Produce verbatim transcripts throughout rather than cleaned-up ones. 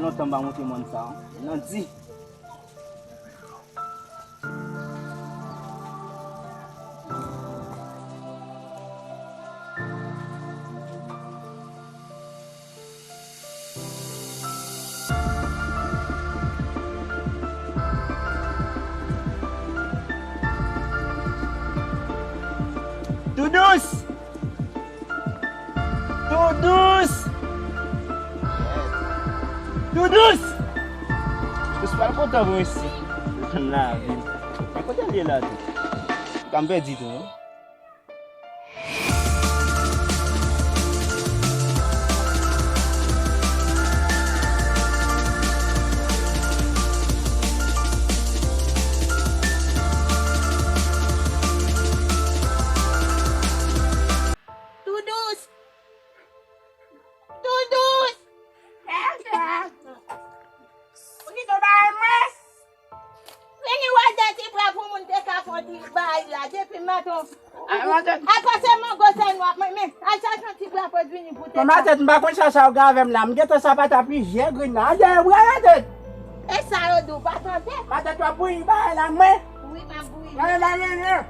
Lontan m pa monte mòn sa. Nan di. Tou dous! Tou dous! Tou dous! Dous pa l kontan vre isi. Nan lavi. Men kote l ye la tou? Ka m pèdi tou, non? Tou dous! Tou dous! Ou kite w bay mwen? Vini wè de ti bra pou moun te ka fè yon ti bay la depi maten. Ay, maten. Apa se mango sèlman, men, men, al chache yon ti bra pou vini pou te ka. Maten, m pa konn chache a ou gen avè m la. M gentan sa pa ta plizyè grenn la. An dèyè bra, maten. E sa yo di w pa tande? Maten, w ap bouyi bagay la, mwen. Wi, m ap bouyi. Mwen, mwen, mwen, mwen.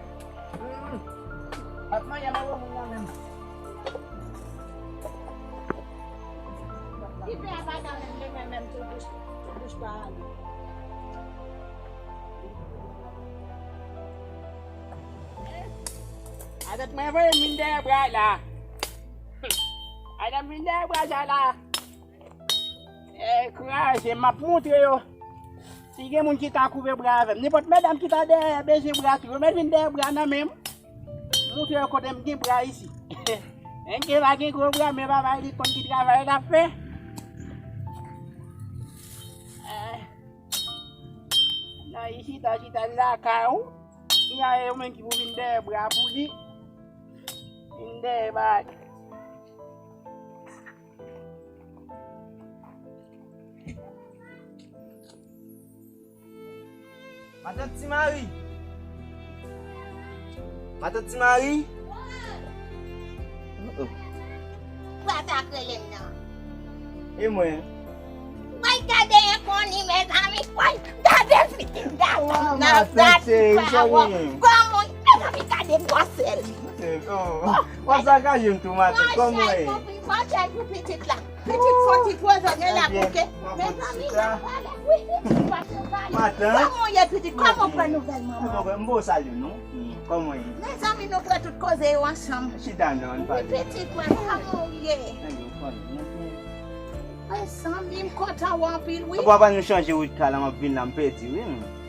Ap manyen nan woum nan menm. Ti pè a pa ta menm leve menm tou bouch, tou bouch pa ale. Atèt mwen voye m vin dèyè bra la. Atèt m vin dèyè bra sa la. E kraze, m ap montre yo. Si gen moun ki ka koupe bra avè m, nenpòt medam ki ta dèyè bezwen bra tou, yo mèt vin dèyè bra nan men m. Montre yo kote m gen bra isi. Enke pa gen gwo bra, men papa li konn ki travay l ap fè. Eh. Nan isi, ta chita lakay ou. Kounya e ou menm ki pou vin dèyè bra pou li. Vin dèyè bra. Matant Ti Mari. Matant Ti Mari. Oh, oh. Papa k rele m nan. E mwen? Woy, gade enkoni, mezanmi. Woy, gade pitit gason m nan, gade pawòl. Kòman, mezanmi, gade gwosè li. Oh, w ap sakaje m tou, matant. Kòman w ye? Monchè, pou pitit la. Pitit fò ti poze gen la bouke. Mezanmi, nan pale, wi, pitit fò ti pale. Matant. Kòman w ye, pitit? Kòman w pran nouvèl manman? M ba w salye, non. Kòman w ye? Mezanmi, nou pran tout koze yo ansanm. Chita non, ann pale. Wi, pitit mwen, kòman w ye? Mezanmi, m kontan w anpil, wi. Papa, nou chanje wout kay la, m ap vin la, m pèdi, wi.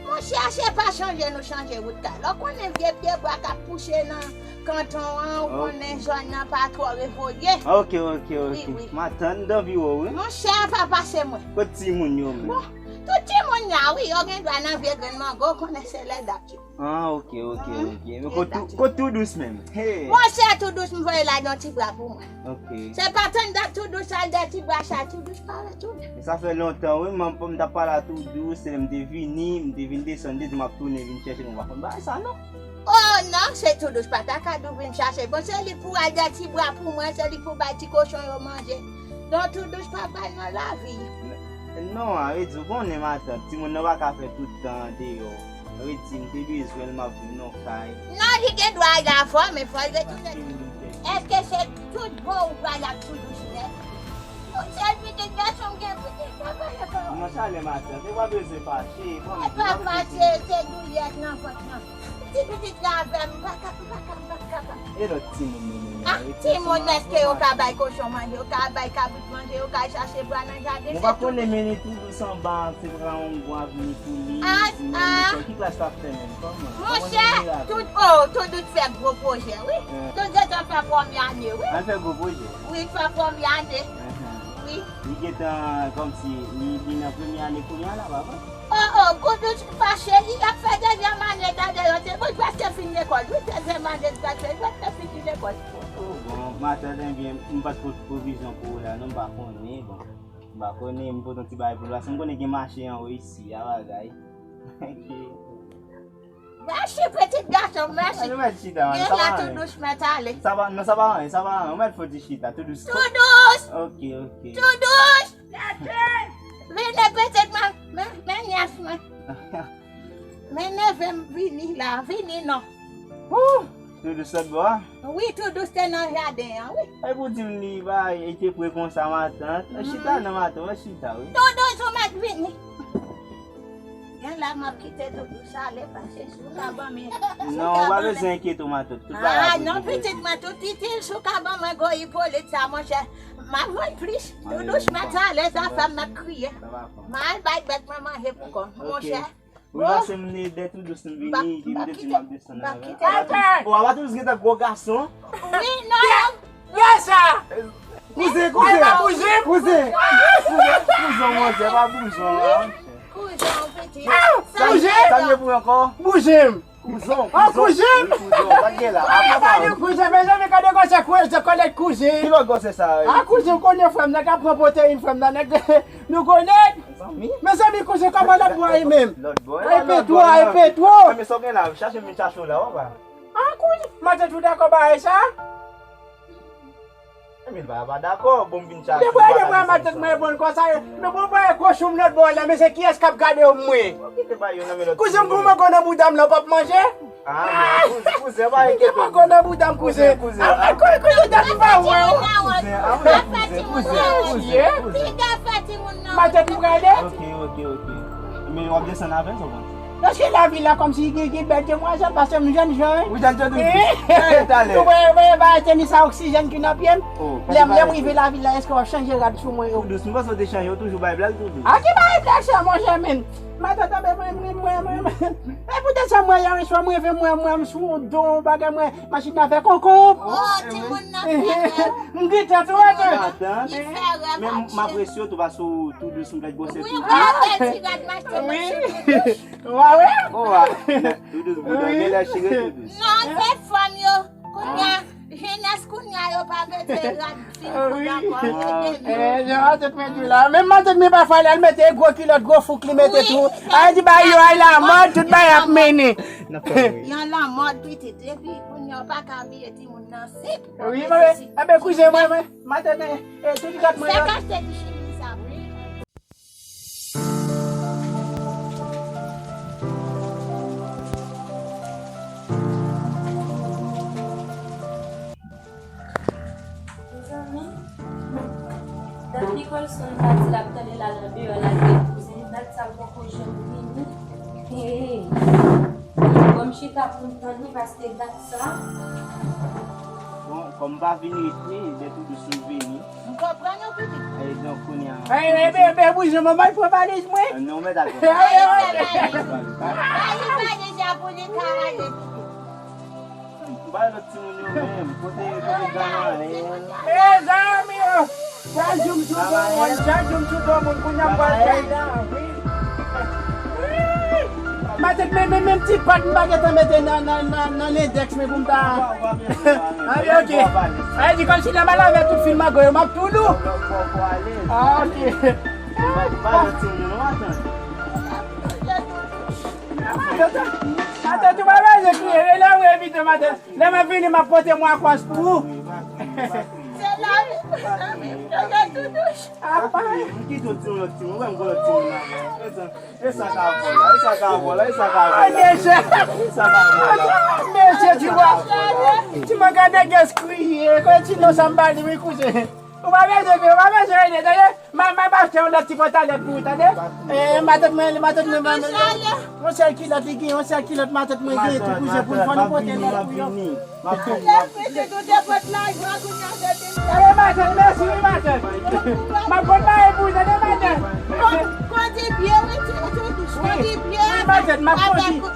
Monchè, se pa chanje nou chanje wout kay la. Ou konnen vye pye bwa k ap pouche nan kanton an, ou konnen zòn nan pa twò revoye. Ok, ok, ok. Wi, wi. Matant, m t anvi wè w, wi. Monchè, pa pase mwen. Kot timoun yo menm? Bon, tout timoun la, wi, yo gen dwa nan vye grenn mango, ou konnen se lè dat yo. Ah, ok, ok, ok. Men kote Tou Dous menm? Hey. Monchè, Tou Dous, m voye la yon ti bra pou mwen. Ok. Se pa tann dat Tou Dous al dèyè ti bra sa, Tou Dous pa retounen. Men sa fè lontan, wi, m, m t ap pale a Tou Dous, se lè m te vini, m te vin desann, m te di m ap tounen vin chèche l, m pa konn bagay sa, non. Oh, non, se Tou Dous pa ta ka di w vin chache. Bon, se li pou al dèyè ti bra pou mwen, se li pou bay ti kochon yo manje. Non, Tou Dous pa bay nan lavi. Non, a vle di, ou konnen, matant, timoun nan pa ka fè tout tan deyò. Sa vle di, m te bezwen l, m ap vin nan kay. Non, li gen dwa al avè w, men fò l retounen. Èske se tout bon ou pral ak Tou Dous nèt? Yon sèl pitit gason m gen, pitit papa yo pa. Mwen chale matant, e pa bezwen fache. E pa fache, se doulè nan vant nan. Ti pitit la avè m, m pa ka, m pa ka, m pa ka. E lòt timoun nou menm? Ah, timoun, èske yo ka bay kochon manje, yo ka bay kabrit manje, yo ka chache bwa nan jaden? Mwen pa konnen, men li toujou sanba, se pa yon bon avni pou li. Ah, ah. Ki klas l ap fè menm? Kòman? Monchè, Tou, oh, Tou Dous fè gwo pwojè, wi. Tou Dous gentan fè premye ane, wi. Al fè gwo pwojè? Wi, fè premye ane. Wi. Li gentan, kòmsi, li, li nan premye ane kounye a la, papa? Oh, oh, Tou Dous fache, li ap fè dezyèm ane, gade yo, se, bon, li prèske fin lekòl, wi, dezyèm ane, li prèske, li prèske fini lekòl. Oh, bon, matant, ebyen, m pa t pot pwovizyon pou ou la, non, m pa konnen, bon. M pa konnen, m pot yon ti bagay pou ou la, si m konnen gen mache anwo isi, a bagay. Mèsi, pitit gason m, mèsi. Gen la, Tou Dous mèt ale. Sa pa, non, sa pa anyen, sa pa anyen. Ou mèt fouti chita, Tou Dous. Tou Dous! Ok, ok. Tou Dous! E pitit mwen, men, men nyès mwen. Men neve m vini la, vini non. Ooh, Toudous lòt bò a? Wi, Toudous te nan jaden an, wi. E pou di m li bay, li te pre konsa matant. Chita non matant, mwen chita, wi. Toudous ou mèt vini. Gen la m ap kite Toudous ale, paske si w ka ban m. Non, ou pa bezwen enkyete w matant. Tout bagay ap rezoud. Ah, non, pitit mwen, tout itil, si w ka ban mwen gwo Ipolit sa, monchè. M ap vann plis. Toudous mèt ale, zafè m mèt kriye. M al bay bèt mwen manje pou kò m, monchè. Wi, pase m de Toudous m vini, li m te di m ap desann avè l. Bon, apa Toudous gentan gwo gason? Wi, non, non. Kiyès sa? Kouzen, kouzen. Kouzen. Kouzen, kouzen, monchè, pa boujon an. Kouzen, pitit. Sa m ye pou ankò? Kouzen. Kouzen, kouzen. Kouzen, pa gen la. Apa pa kouzen, mezanmi, gade gwosè kouzen, kòlèt kouzen. Ki lòt gwosè sa? Ah, kouzen, ou konnen frè m nan ka pran pwoteyin, frè m nan, nèg, nou konnen. Mezanmi, kouzen, kòman lòt bò a ye menm? Lòt bò. Ay, petwo, ay, petwo. Men sa w gen la, chache m vin chache w la, w a. Ah, kouzen, matant ou dakò bagay sa? Emil pa, pa dakò, bon, m vin chache w. Depi, depi matant mwen bon konsa, men bon, mwen gwo choum lòt bò la, men se kiyès k ap gade w mwen? Kouzen, pou mwen gwo nan bouda m la, w p ap manje? Ah, men kouzen, kouzen, pa enkyete w. Kouzen, kouzen, kouzen. Ah, kouzen, kouzen, kouzen, pa wè w. Kouzen, ah, wi, kouzen, kouzen, kouzen, kouzen. Piga fè timoun nan. Matant ou prale? Ok, ok, ok. Men w ap desann avè l, ou konn. Paske lavi la kòmsi gen, gen bèl demwazèl, paske m jèn jan, wi. Ou jèn jan tou. Ou wè, wè, ba, teni sa oksijèn ki nan pye m. Lè m, lè m rive lavil la, èske w ap chanje rad sou mwen yo? Toudous, m panse w te chanje, w toujou bay blag Toudous. A ki bay blag sa, monchè, men? Matant, mwen, mwen, mwen, mwen, mwen. E poutèt sa, mwen, yon swa, mwen, mwen, mwen, m sou yon don, bagay, mwen, machin nan fè konkonb. Oh, timoun nan fè rèv. M gentan tou, wi. Li fè rèv. Men m apresye w tou, paske w Toudous, m gad gwosè Toudous. Wi, w ap fè ti rad m achte machin Toudous. Wa wè? Bon, wa. Toudous, bouda, gen lè chire Toudous. Non, se fanm yo. Kounye a, jenès kounye a yo pa mete rad fin koud ankò, yo te vle. Eh, jan matant mwen di la. Menm matant mwen pafwa, lè l mete gwo kilòt, gwo fouk li mete tou. Ay di bay yo, ay lamòd, tout bay ap mennen. Yon lamòd pitit. Epi kounye a, w pa ka abiye timoun nan senp. Wi, mwen, enben, kouzen mwen, mwen, matant, eh, tout gad mwen. Fèk achte ti chemiz sa, wi. Mezanmi, dat Nicolson ta di l ap tande la nan deyò la, gen kouzen, dat sa l poko janm vini. Hey. Bon, m chita pou m tann li, paske dat sa. Bon, kòm m pa vin ret, wi, lè Toudous m vini. M konprann ou, pitit. E donk, kounye a. Ey, ey, bebe, boujon, manman, pran valiz mwen. Non, mèt al pran valiz. Ba li valiz la pou li ka ale, pitit. M bay lòt timoun yo menm. Kote, kote granma, eh? Mezanmi, oh. Chak jou m sou do moun, chak jou m sou do moun, kounye a m pral fè la, wi. Wi. Matant, men, men, menm ti pat m pa gentan mete nan, nan, nan, nan lendèks mwen pou m ta. Ah, ok. Ay, di kòmsi lè m al avè tout fil mago yo, m ap tou lou. Ah, ok. Matant, ou pa bezwen kriye, rele mwen pito, matant. Lè m ap vini, m ap pote mwen akwas pou ou. Se lavi, mezanmi, yo gen tou douch. Apa? M kite w ti lòt timoun, ou wè m gen lòt timoun la. E sa ka vò la, e sa ka vò la, e sa ka vò la. Mesye. E sa ka vò la. Mesye, ti bwa. Ti mwen gade gès kriye, kwen ti non sa m ba li, wi, kouzen. Ou pa bezwen, ou pa bezwen ede, tande? M a, m a achte yon lòt ti pantalèt pou ou, tande? Eh, matant mwen, matant mwen, matant mwen. Yon sèl kilòt li gen, yon sèl kilòt matant mwen gen tou, kouzen, pou l fò nou pote lòt pou yo. Lè pitit ou te pot lajan, kounye a se vin. Eh, matant, mèsi, wi, matant. M ap konn bagay pou ou, tande, matant. Kon-, kondi byen, wi, ti, ti, kondi byen avèk, avèk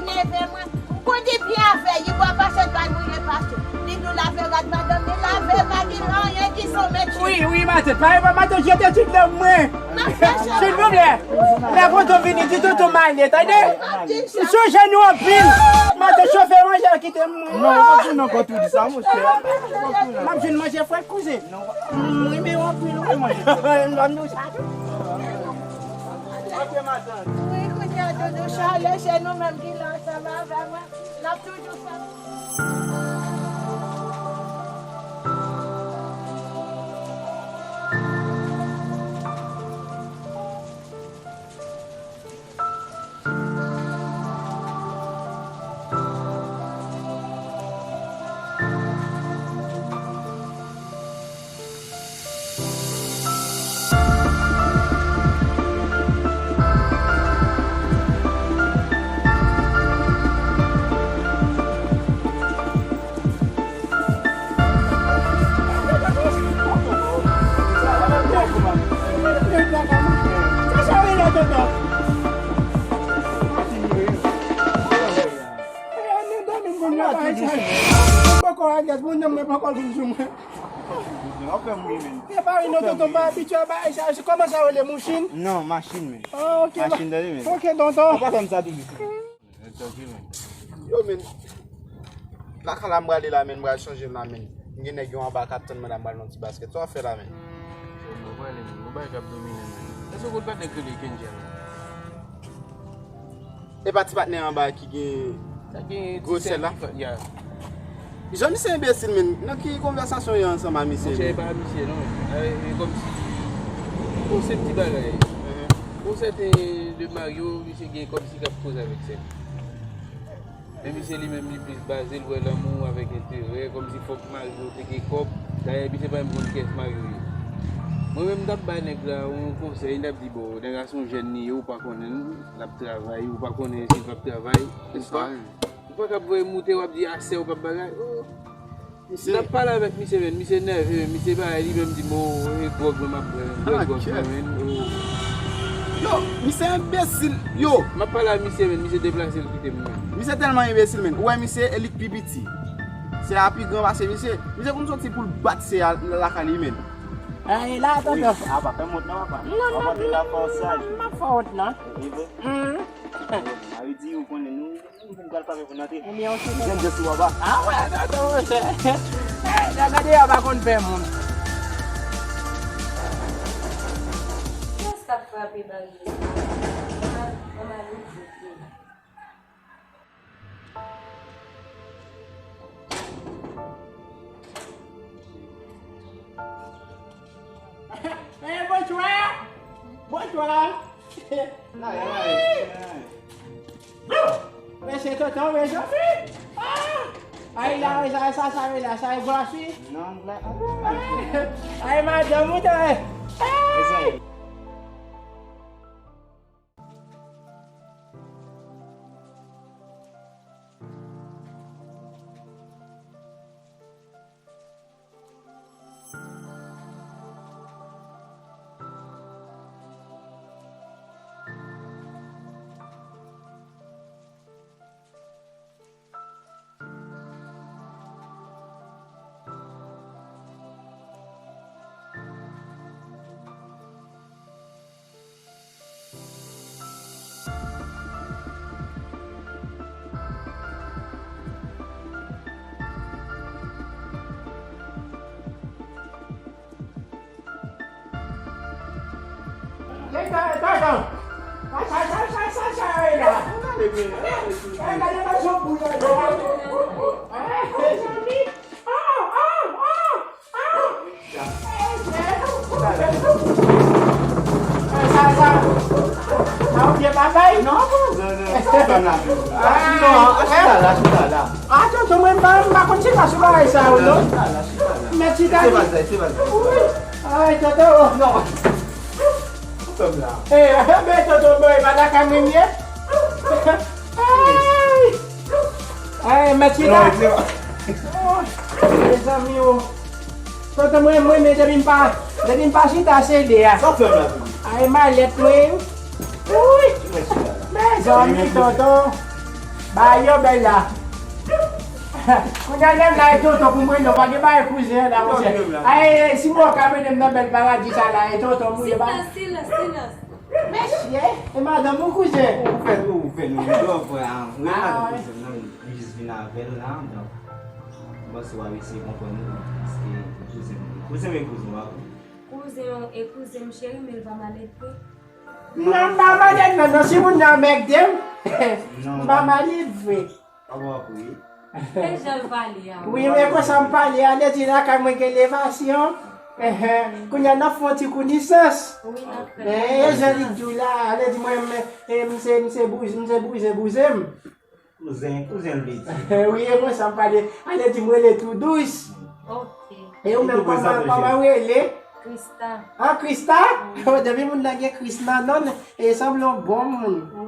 neve mwen. Kondi byen avè, li bwè pase bay mouye pase. Li nou lave rad madanm, li lave, pa gen anyen ki son mèt. Wi, wi, matant. Pa, pa, matant, jete ti dlo mwen. Silvouplè. Lè tonton vini, di tonton m ale, tande? M sonje nou anpil. Matant, chofe manje, kite m. Non, ou pa di non, kont ou di sa, monchè. M ap jwenn manje frèt, kouzen. Non, ou pa. M renmen w anpil, wi. M ban nou sa tou. Ok, matant. Wi, kounye a, doudou Chale, se nou menm ki la ansanm avè mwen. N ap toujou fè. Alyas, moun nan mwen poko vin sou mwen. Ou fè m ri, men. Epa ri non, tonton, m pa abitye a bagay sa. Se kòman sa rele, mouchin? Non, machin, men. Ah, ok. Machin, tande, men. Ok, tonton. Ou pa fè m sa toujou. Yo, men. Lakay la m prale la, men, m pral chanje m la, men. M gen nèg yo anba k ap tann mwen la, m pral nan ti baskèt. Sa w ap fè la, men? Mwen prale, men. Yon bagay k ap domine m, men. Èske w konn patnè k rele Kenjel? E pa ti patnè anba ki gen gwo sèl la? Jan misye enbesil, men. Nan ki konvèsasyon w ye ansanm a misye? Monchè, e pa misye, non. E, e kòmsi, yon senp ti bagay. Yon sèten de Mario, misye gen kòmsi k ap koze avèk sè. Men misye li menm li plis baze l wè lanmou avèk enterè, kòmsi fòk Mario te gen kòb. Dayè, misye pa menm konn kiyès Mario ye. Mwen menm, m t ap bay nèg la yon konsèy, m t ap di, bon, nèg la se yon jèn li ye, ou pa konnen l ap travay, ou pa konnen si l p ap travay. Ou pa, ou pa kab voye moute, w ap di a sè w p ap bagay. Oh. M t ap pale avèk misye, men misye nève, men misye bagay li menm di m, oh, e gwòg mwen m ap bwè, men m bwè gwòg mwen, men, oh. Yo, misye enbesil, yo. M ap pale a misye, men misye deplase l kite m, men. Misye tèlman enbesil, men. Ou wè misye, e li k pi piti. Sè a pi gran pase misye. Misye konn soti pou l bat sè a lakay li, men. Ay, la, tonton. Apa, fè m wont non, apa. Non, non, non, m ap fè w wont non. E vre? Sa vle di, ou konnen nou, nou vin pral frape pou n antre. Ebyen, ok, tonton. Jan jès ou apa. Ah, wè, tonton, monchè. Eh, nèg deyò pa konn pè moun. Kiyès k ap frape baryè sa? Mwen, mwen, mwen, mwen. Eh, bonjou! Bonjou! Ay! Mesye tonton, mezanmi! Ah! Ay, la, sa, sa, sa, la, sa, e gwasi? Non, la. Ay, madanm, ou te. Ay! Sa, sa, sa ou byen papay? Non, non, non. Non, chita la, chita la. Ah, tonton, mwen, m pa, m pa konn chita sou bagay sa yo, non. Chita la, chita la. Men chita. Se pa sa, se pa sa. Wi. Ay, tonton. Non. Fè m la. Eh, men tonton, mwen, e pa lakay mwen m ye. Ay. Ay, men chita. Non, se pa. Oh, mezanmi, oh. Tonton, mwen, mwen, men depi m pa, depi m pa chita, se de a. Sa w fè m la, tonton? Ay, malèt mwen. Wi. Mezanmi, chita la. Mezanmi, tonton. Bagay yo bèl la. Kounye a, lè m la, e tonton pou mwen, non, pa gen bagay kouzen la, monchè. Ay, si mwen ka mennen m nan bèl paradi sa la, e tonton mwen, e pa. Silans, silans, silans. Mesye, e madanm ou kouzen? Ou fè, ou fè nou ri, ou fè, ah, wi, madanm kouzen, non, li jis vin avè l la, donk, m panse w ap eseye konprann li, paske kouzen, kouzen, men kouzen w ap. Kouzen w e kouzen m cheri, men l pa malèt vre. Non, m pa malèt non, non, si moun nan mègde m, m pa malèt vre. Wi, men konsa m pale a, lè di lakay mwen gen levasyon. Kounye a n ap fè yon ti konesans. Wi, n ap fè. E jan li di w la, lè di mwen, m, e, m se, m se bouzen, m se bouzen, bouzen m. Kouzen, kouzen l vle di. Wi, e konsa m pale, lè di m rele tou dous. Ok. E ou menm, kòman, kòman w rele? Krista. Ah, Krista? Wi. Depi moun nan gen Kris nan non l, e sanble yon bon moun. Wi.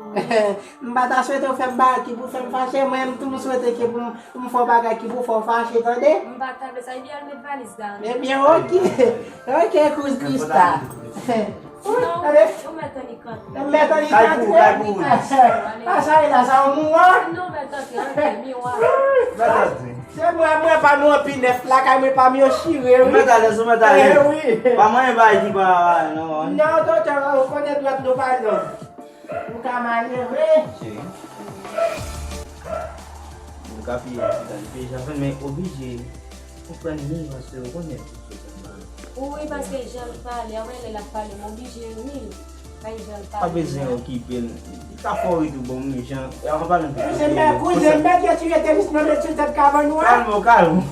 M pa ta swete w fè m bagay ki pou fè m fache, mwen menm tou m swete ke pou m, pou m fè w bagay ki pou fè w fache, tande? M pa ta vle sa, ebyen al met valiz la. Ebyen, ok. Ok, kouz Krista. Wi, non, tande. Ou mèt annik antre. Mèt annik antre. Kay pou ou, kay pou ou. A sa e la, sa yon mouwa. Non, mèt antre, antre, miwa. Mèt antre. Se mwen, mwen pa nou anpi nèf la, kay mwen pa m yo chire, wi. Ou mèt alèz, ou mèt alèz. Eh, wi. Pa manyen bagay ki pa, non. Non, tonton, ou konnen dwèt nou pa long. Ou ka malere. Cheri. M ka piye ti tan, li peye chak semèn, men oblije konprann li, paske ou konnen tout sa. Wi, paske jan l pale, anmwey lè l ap pale, m oblije ri l. Kay jan l pale. Pa bezwen okipe l. Li ka fè w ri tou, bon, men jan, an palan de kouzen, kouzen, mèt retire tenis nan men sou tèt kabann ou a. Kalme w, kalme w.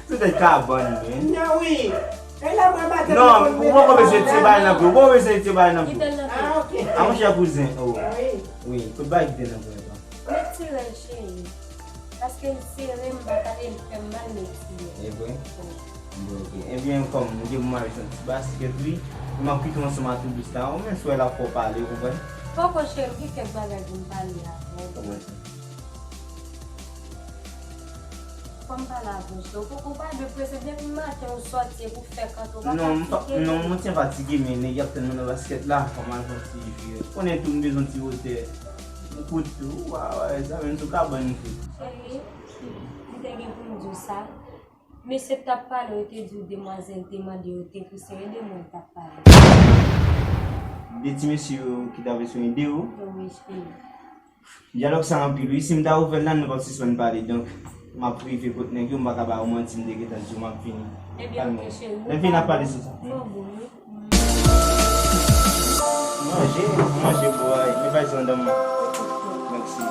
Sou tèt kabann, men. Non, wi. E la, mwen maten, non, ou poko bezwen tire bal nan pye, ou poko bezwen tire bal nan pye. Kite l nan pye. Ah, ok. Ah, monchè kouzen, oh. Wi. Wi, kout bal kite l nan pye, non. Retire l, cheri. Paske l sere, m pa ta, e l fè m mal, m retire l. E vre? Wi. Bon, ok. Ebyen, kòm m gen pou m al jwenn ti baskèt, wi, m ap kite w ansanm ak Toudouz la. Ou menm si w wè l ap fè w pale, ou konprann? Poko, cheri, m gen kèk bagay pou m pale avè w. Kòman sa? Fò m pale avè w, cheri. Ou poko, ou pa dwe prese. Depi maten ou sòti, epi w fè kante, ou pa fatige? Non, m pa, non, mwen te fatige, men nèg y ap tann mwen nan baskèt la. Fò m al fè yon ti jwe. Ou konnen tou, m bezwen ti wotè. M kout tou. Wa, wa, sa menm sou kabann m kout. Cheri, m te gen pou m di w sa. Mesye t ap pale, yo te di w demwazèl te mande yo te pou se ede mwen t ap pale. De ti mesye yo ki t ap eseye ede w? Wi, cheri. Dyalòg sa anpil, wi. Si m ta ouvè l la, nou p ap sispann pale. Donk, m ap rive kot nèg yo, m pa ka ba yo manti, m te gentan di w m ap vini. Ebyen, ok, cheri. Lè vini, n ap pale sou sa. Fò bon, wi. Manje, manje, bwoy. Men bay zandan mwen. Mèsi.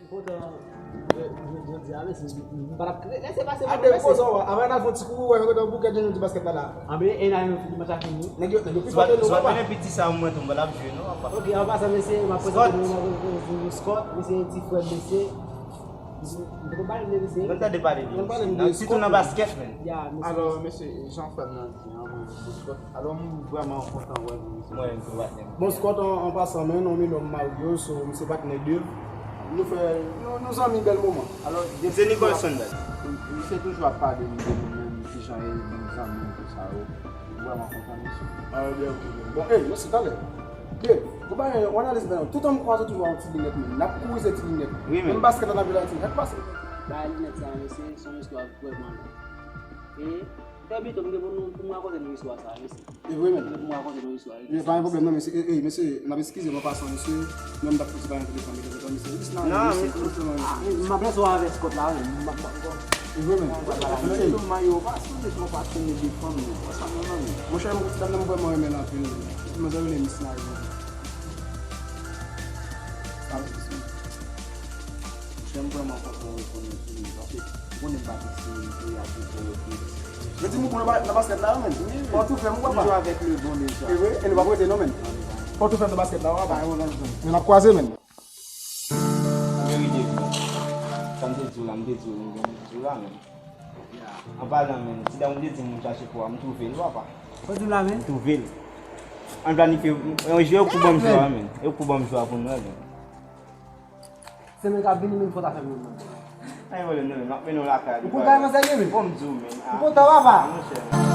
Kontan jodi a, mesye, m pa t ap lese pase. Ate poze w, avan n al fè yon ti kou, wè, kote yon bouke de nou ti baskèt la la. Anben, e nan yon ti match a fini. Nèg yo, nèg yo pi fò ke nou, papa. Zòt mennen piti sa mwen tou, m pa l ap jwe non, papa. Ok, an pasan, mesye, m ap prezante nou, nou, nou, nou, Scott, mesye, ti frè m, mesye. Nou tande pale de Messi. Sitou nan basket, men. Alò, mesye, jan frè m nan di an, mwen, Bon Scott. Alò, m vrèman kontan wè nou, mesye. Mwen menm tou, patnè m. Bon Scott, an, an pasan, men non, men non, Mario, so, m se patnè Dave. Nou fè, nou, nou zanmi bèl moman. Alò, se Nicholson, bèl. Misye toujou ap pale m de nou menm, kijan e nou zanmi, tout sa yo. M vrèman kontan, mesye. Ah, byen, ok, byen. Bon, ey, mesye, talè. Byen, ou pa gen yon analiz, men tout an m kwaze toujou yon ti linèt, men n ap kouri se ti linèt. Wi, men. Menm basket la, n ap jwe la, ti, sak pase? Bay linèt sa, mesye, se yon istwa vrèman long. E, Fè bito, m gen pou nou, pou m rakonte nou istwa sa, mesye. E vre, men. M gen pou m rakonte nou istwa. Men pa gen pwoblèm, non, mesye. E, e, mesye, n ap eskize m an pasan, mesye. Mwen, m t ap fouti bay yon telefòn, mesye, mesye. Jis nan, mesye, mesye. M ap lese w avè Scott la, wi. M ap, m ap, e vre, men. Mesye, tou mayo, pa sonje twò, pa sonje de fanm, men. Sa, non, non, men. Monchè, m, dam nan, m vrèman renmen l anpil. Manzè rele Miss Marie. Sa, mesye. Monchè, m vrèman kontan rekonèt ou, men, paske ou konnen m pa t isi, m te al pou kòrete. Yo di m ou bon nan ba-, nan basket la, men. Fò tou fè m, papa. Toujou avèk le bon Deja. E vre, e nou pa prete non, men. Fò tou fè m nan basket la, papa. Men n ap kwaze, men. Verite, sa m te di w la, m te di w, m te di w la, men. An palan, men, ti dam ou te di m ou chache pou a, m twouve l, papa. Ou di m la, men? M twouve l. An planifye, e, je ou pou ban m jou a, men. E ou pou ban m jou a pou nou, men. Se mwen k ap vini, men fò ta fè mwen. Ay, vole, non, men, m ap mennen w lakay. Ou konn bagay manzè ye, men? Bon, m di w, men. Ou kontan, papa? Monchè.